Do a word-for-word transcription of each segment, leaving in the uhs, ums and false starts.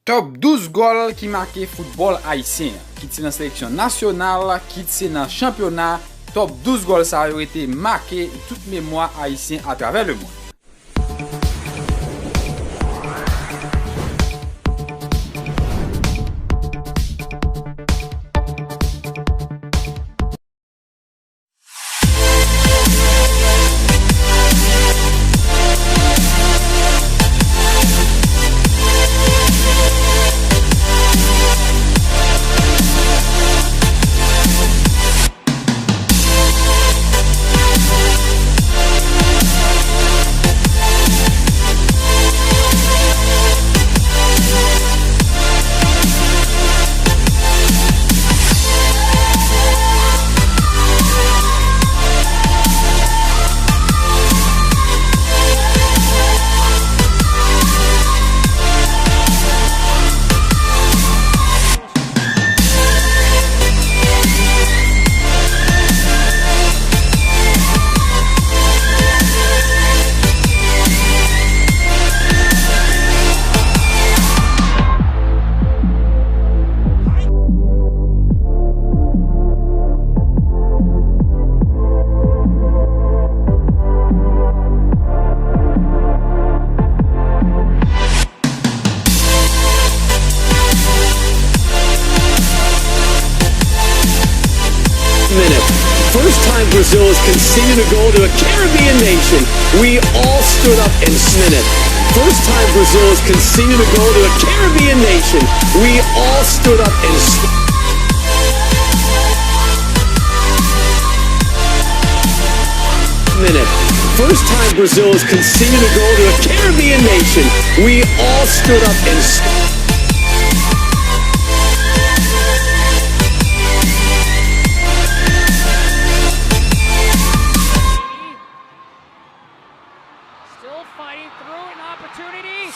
Top douz gòl ki make foutbòl ayisyen an, kit se nan seleksyon nasyonal, kit se nan chanpyona, top douz gòl sa yo rete make tout memwa ayisyen atravè lemonn. Minute. First time Brazil has conceded a goal to a Caribbean nation. We all stood up and minute. First time Brazil has conceded a goal to a Caribbean nation. We all stood up and minute. First time Brazil has conceded a goal to a Caribbean nation. We all stood up and Still fighting through an opportunity.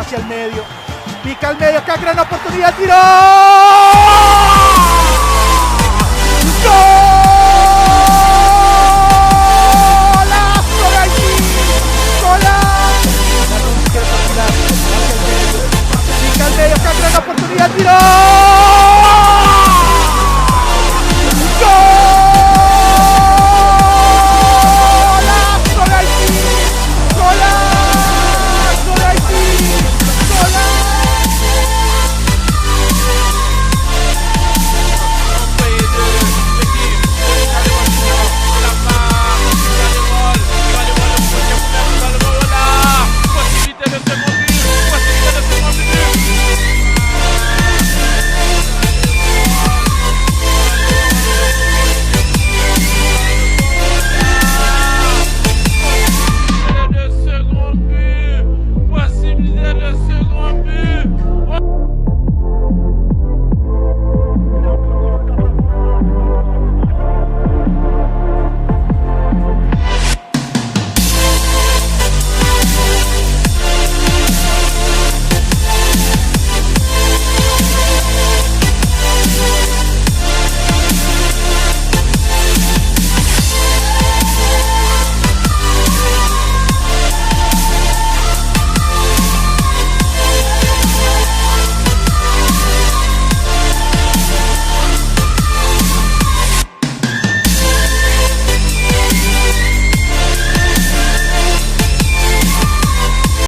Michel Merio. Michel Merio, qué gran oportunidad, tiro!